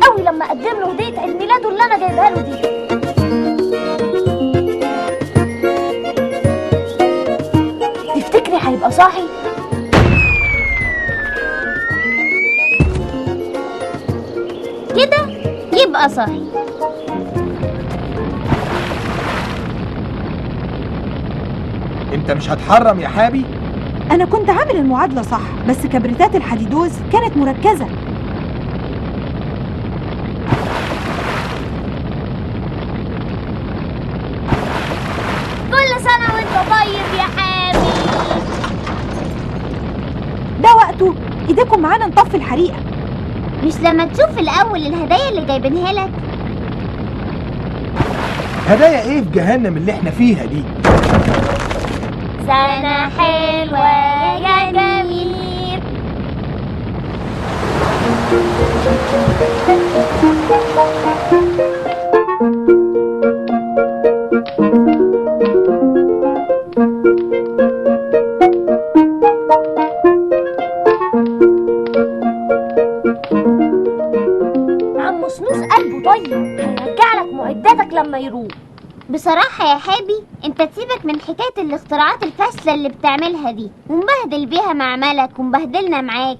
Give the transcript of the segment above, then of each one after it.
قوي لما اقدم له هديه عيد ميلاده اللي انا جايبها له دي. تفتكري هيبقى صاحي؟ كده يبقى صاحي. انت مش هتحرم يا حابي؟ أنا كنت عامل المعادلة صح، بس كبريتات الحديدوز كانت مركزة. كل سنة وانت طيب يا حابي. ده وقته، ايديكم معانا نطفي الحريقة. مش لما تشوف الأول الهدايا اللي جايبينها لك؟ هدايا ايه في جهنم اللي احنا فيها دي؟ سنة حلوة يا جميل. عم سنوس قلبه طيب، هيرجع لك معداتك لما يروح. بصراحة يا حابي انت تسيبك من حكاية الاختراعات الفاشلة اللي بتعملها دي ومبهدل بيها معملك ومبهدلنا معاك.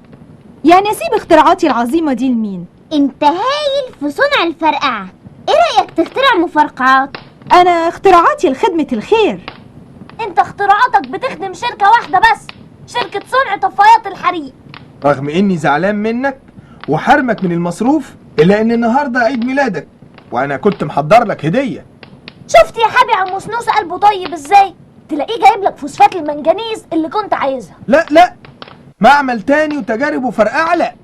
يعني اسيب اختراعاتي العظيمة دي لمين؟ انت هايل في صنع الفرقعة، ايه رأيك تخترع مفرقعات؟ انا اختراعاتي لخدمة الخير. انت اختراعاتك بتخدم شركة واحدة بس، شركة صنع طفايات الحريق. رغم اني زعلان منك وحرمك من المصروف، الا ان النهارده عيد ميلادك وانا كنت محضر لك هدية. شفت يا حبي عم سنوس قلبه طيب ازاي؟ تلاقيه جايب لك فوسفات المنجنيز اللي كنت عايزها. لا لا، معمل تاني وتجارب وفرقعة لا.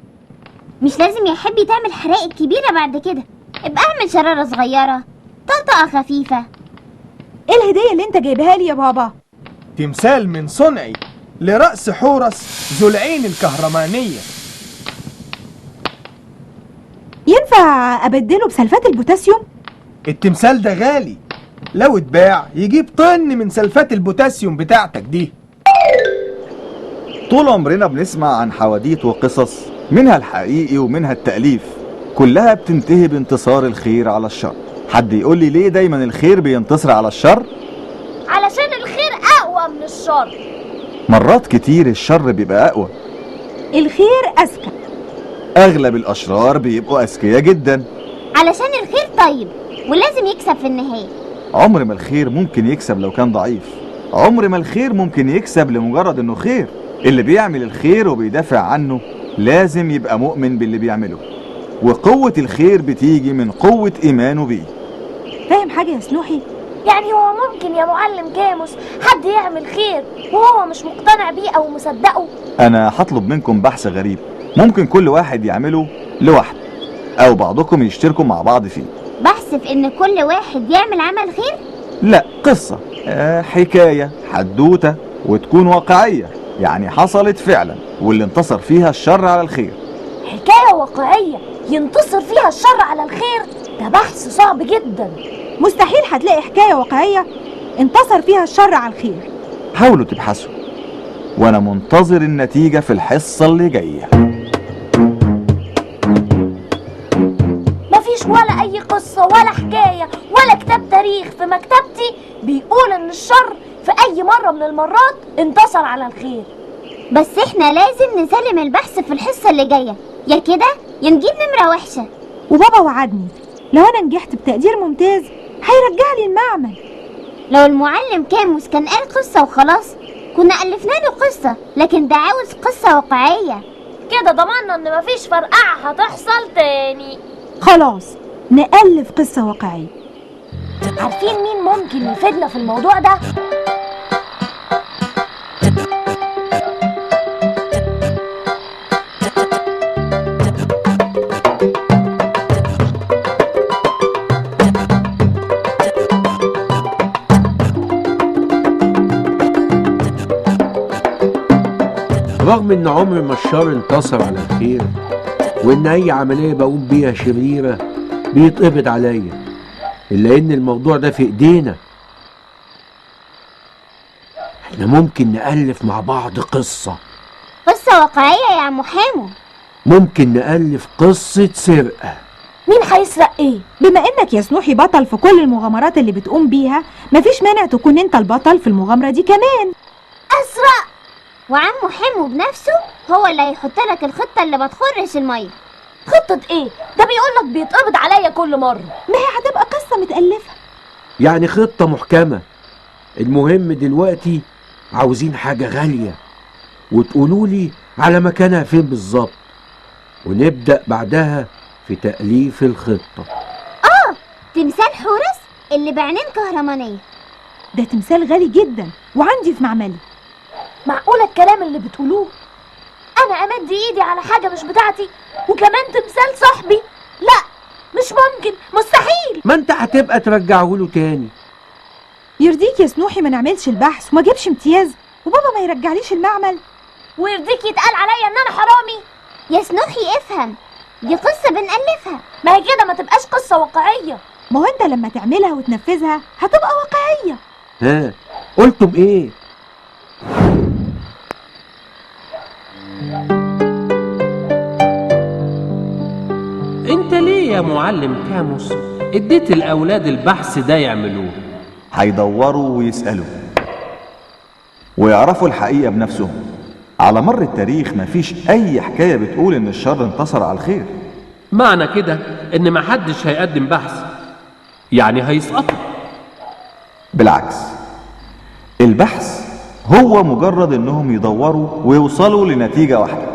مش لازم يا حبي تعمل حرائق كبيرة بعد كده، ابقى اعمل شرارة صغيرة، طقطقة خفيفة. ايه الهدية اللي انت جايبها لي يا بابا؟ تمثال من صنعي لرأس حورس ذو العين الكهرمانية. ينفع ابدله بسلفات البوتاسيوم؟ التمثال ده غالي، لو اتباع يجيب طن من سلفات البوتاسيوم بتاعتك دي. طول عمرنا بنسمع عن حواديت وقصص، منها الحقيقي ومنها التأليف، كلها بتنتهي بانتصار الخير على الشر. حد يقول لي ليه دايما الخير بينتصر على الشر؟ علشان الخير أقوى من الشر. مرات كتير الشر بيبقى أقوى. الخير أذكى. أغلب الأشرار بيبقوا أذكياء جدا. علشان الخير طيب ولازم يكسب في النهاية. عمر ما الخير ممكن يكسب لو كان ضعيف. عمر ما الخير ممكن يكسب لمجرد انه خير. اللي بيعمل الخير وبيدافع عنه لازم يبقى مؤمن باللي بيعمله، وقوة الخير بتيجي من قوة إيمانه بيه. فاهم حاجة يا سنوحي؟ يعني هو ممكن يا معلم كاموس حد يعمل خير وهو مش مقتنع بيه أو مصدقه؟ أنا هطلب منكم بحث غريب ممكن كل واحد يعمله لوحده أو بعضكم يشتركوا مع بعض فيه. بحث في إن كل واحد يعمل عمل خير؟ لا، قصة، حكاية، حدوتة، وتكون واقعية، يعني حصلت فعلا واللي انتصر فيها الشر على الخير. حكاية واقعية ينتصر فيها الشر على الخير؟ ده بحث صعب جدا. مستحيل هتلاقي حكاية واقعية انتصر فيها الشر على الخير. حاولوا تبحثوا وانا منتظر النتيجة في الحصة اللي جاية. مفيش ولا أي قصة ولا حكاية ولا كتاب تاريخ في مكتبتي بيقول إن الشر في أي مرة من المرات انتصر على الخير. بس احنا لازم نسلم البحث في الحصة اللي جاية، يا كده يا نجيب نمرة وحشة. وبابا وعدني لو أنا نجحت بتقدير ممتاز هيرجع لي المعمل. لو المعلم كاموس كان قال قصة وخلاص كنا ألفنا له قصة، لكن ده عاوز قصة واقعية. كده ضمننا إن مفيش فرقعة هتحصل تاني. خلاص نألف قصة واقعية. عارفين مين ممكن يفيدنا في الموضوع ده؟ رغم ان عمر ما الشر انتصر على الخير، وان اي عملية بقوم بيها شريرة بيتقبض عليا، الا ان الموضوع ده في ايدينا. احنا ممكن نألف مع بعض قصة واقعية يا عم حامو. ممكن نألف قصة سرقة. مين هيسرق ايه؟ بما انك يا سنوحي بطل في كل المغامرات اللي بتقوم بيها، مفيش مانع تكون انت البطل في المغامرة دي كمان. اسرق؟ وعمو حمو بنفسه هو اللي هيحط لك الخطة اللي ما تخرش المية. خطة ايه؟ ده بيقولك بيتقبض عليا كل مرة. ما هي هتبقى قصة متألفة، يعني خطة محكمة. المهم دلوقتي عاوزين حاجة غالية وتقولوا لي على مكانها فين بالظبط، ونبدأ بعدها في تأليف الخطة. تمثال حورس اللي بعينين كهرمانية. ده تمثال غالي جدا وعندي في معملي. معقولة الكلام اللي بتقولوه؟ انا امد ايدي على حاجة مش بتاعتي، وكمان تمثال صاحبي؟ لا مش ممكن، مستحيل. ما انت هتبقى ترجعه له تاني. يرضيك يا سنوحي ما نعملش البحث وما اجيبش امتياز وبابا ما يرجعليش المعمل؟ ويرضيك يتقال عليا ان انا حرامي؟ يا سنوحي افهم، دي قصة بنألفها. ما هي كده ما تبقاش قصة واقعية. ما هو انت لما تعملها وتنفذها هتبقى واقعية. ها قلتم ايه؟ انت ليه يا معلم كاموس اديت الاولاد البحث ده يعملوه؟ هيدوروا ويسألوا ويعرفوا الحقيقة بنفسهم. على مر التاريخ مفيش أي حكاية بتقول إن الشر انتصر على الخير. معنى كده ان محدش هيقدم بحث، يعني هيسقطوا. بالعكس، البحث هو مجرد إنهم يدوروا ويوصلوا لنتيجة واحدة،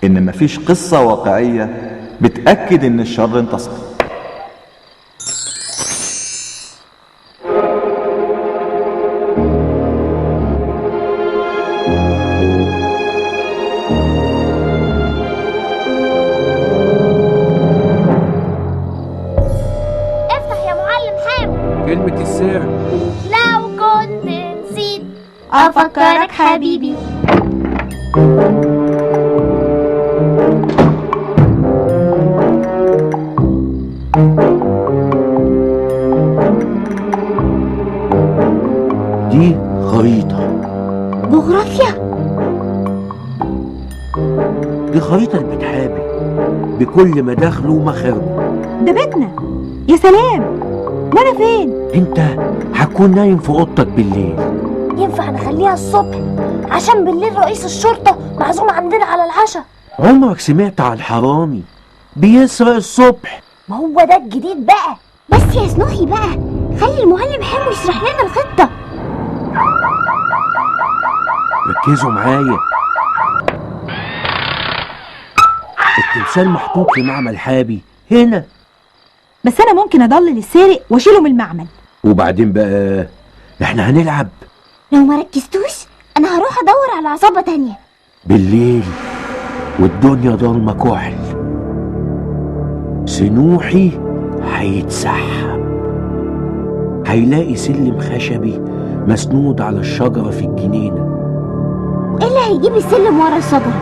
إن مفيش قصة واقعية بتأكد إن الشر انتصر. افتح يا معلم حامد. كلمة السر. لو كنت نسيت أفكرك حبيبي. دي خريطة. جغرافيا؟ دي خريطة البتحابي بكل مداخله ومخارجه. ده بيتنا. يا سلام، وانا فين؟ انت هتكون نايم في اوضتك بالليل. ينفع نخليها الصبح عشان بالليل رئيس الشرطة معزوم عندنا على العشاء. عمرك سمعت عن حرامي بيسرق الصبح؟ ما هو ده الجديد بقى. بس يا سنوحي بقى خلي المعلم حمو يشرح لنا الخطة. ركزوا معايا. التمثال محطوط في معمل حابي هنا. بس انا ممكن اضلل السارق واشيله من المعمل. وبعدين بقى احنا هنلعب. لو ما ركزتوش انا هروح ادور على عصابة تانية. بالليل والدنيا ضلمة كحل، سنوحي هيتسحب، هيلاقي سلم خشبي مسنود على الشجرة في الجنينة. ايه اللي هيجيب السلم ورا الشجرة؟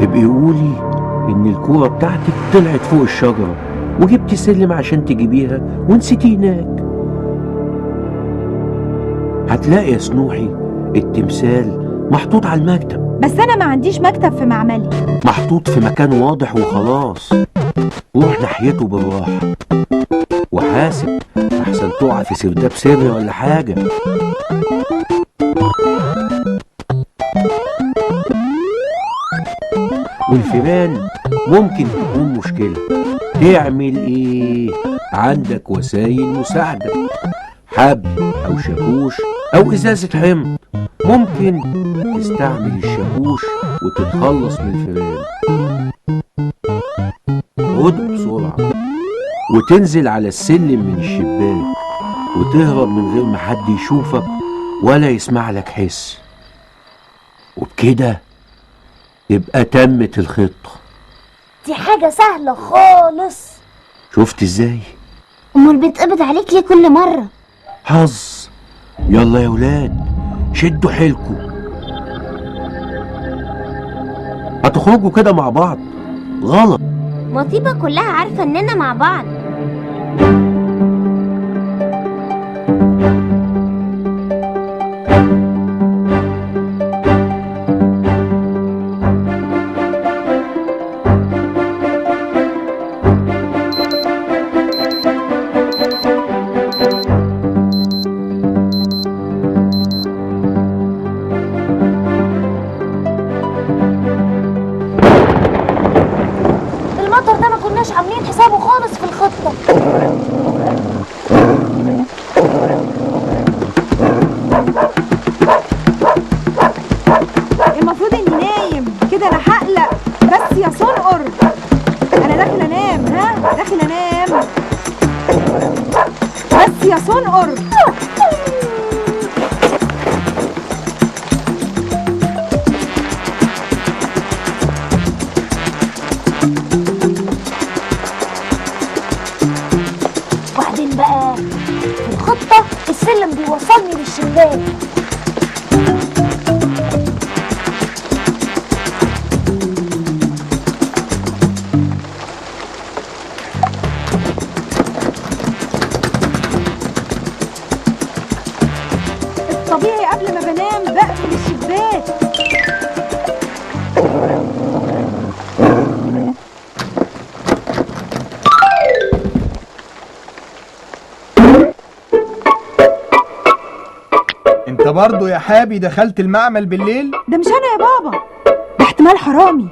ابقي قولي ان الكورة بتاعتك طلعت فوق الشجرة وجبتي سلم عشان تجيبيها ونسيتيه هناك. هتلاقي يا سنوحي التمثال محطوط على المكتب. بس انا ما عنديش مكتب في معملي. محطوط في مكان واضح وخلاص. روح ناحيته بالراحة وحاسب احسن تقع في سرداب سري ولا حاجة. والفيران ممكن تكون مشكلة. تعمل ايه؟ عندك وسائل مساعدة، حبل او شاكوش او ازازة حمض. ممكن تستعمل الشاكوش وتتخلص من الفيران. خده بسرعة وتنزل على السلم من الشباك وتهرب من غير ما حد يشوفك ولا يسمع لك حس. وبكده يبقى تمت الخطة. دي حاجة سهلة خالص. شفت ازاي؟ امال بيتقبض عليك ليه كل مرة؟ حظ. يلا يا ولاد شدوا حيلكوا، هتخرجوا كده مع بعض غلط. مطيبة كلها عارفة اننا مع بعض. حسابه خالص في الخطة. المفروض اني نايم كده، انا هقلق. بس يا صنقر انا داخل انام. ها، داخل انام. بس يا صنقر. وبعدين بقى في الخطة السلم بيوصلني للشباك. الطبيعي قبل ما بنام بقفل الشباك. انت برضو يا حابي دخلت المعمل بالليل؟ ده مش انا يا بابا، ده احتمال حرامي.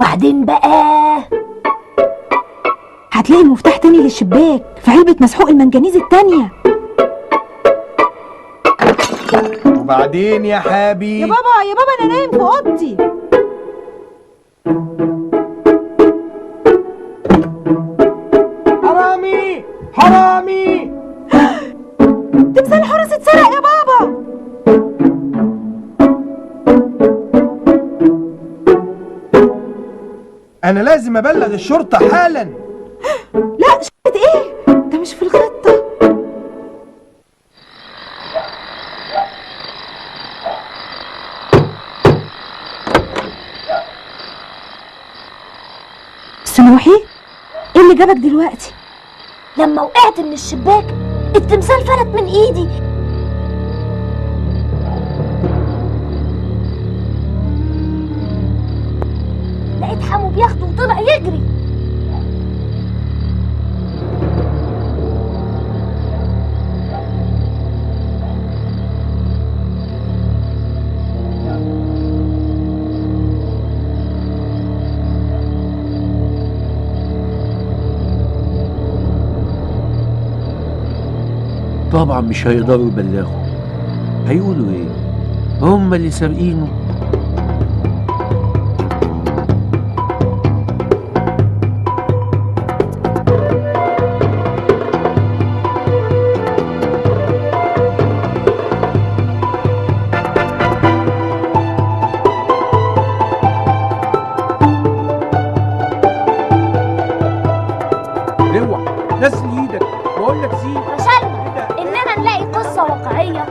بعدين بقى هتلاقي المفتاح تاني للشباك في علبة مسحوق المنجنيز التانية. وبعدين يا حابي؟ يا بابا يا بابا انا نايم في اوضتي. حرامي حرامي! تمثال حورس اتسرق يا بابا. انا لازم ابلغ الشرطة حالا. لا، شرطة ايه؟ ده مش في الخطة. سنوحي، ايه اللي جابك دلوقتي؟ لما وقعت من الشباك التمثال فلت من ايدي. لقيت حمو بياخده وطلع يجري. طبعا مش هيقدروا يبلغوا، هيقولوا ايه؟ هم اللي سارقينه. اوعى نزل ايدك، بقول لك سيب. فشلنا اننا نلاقي قصة واقعية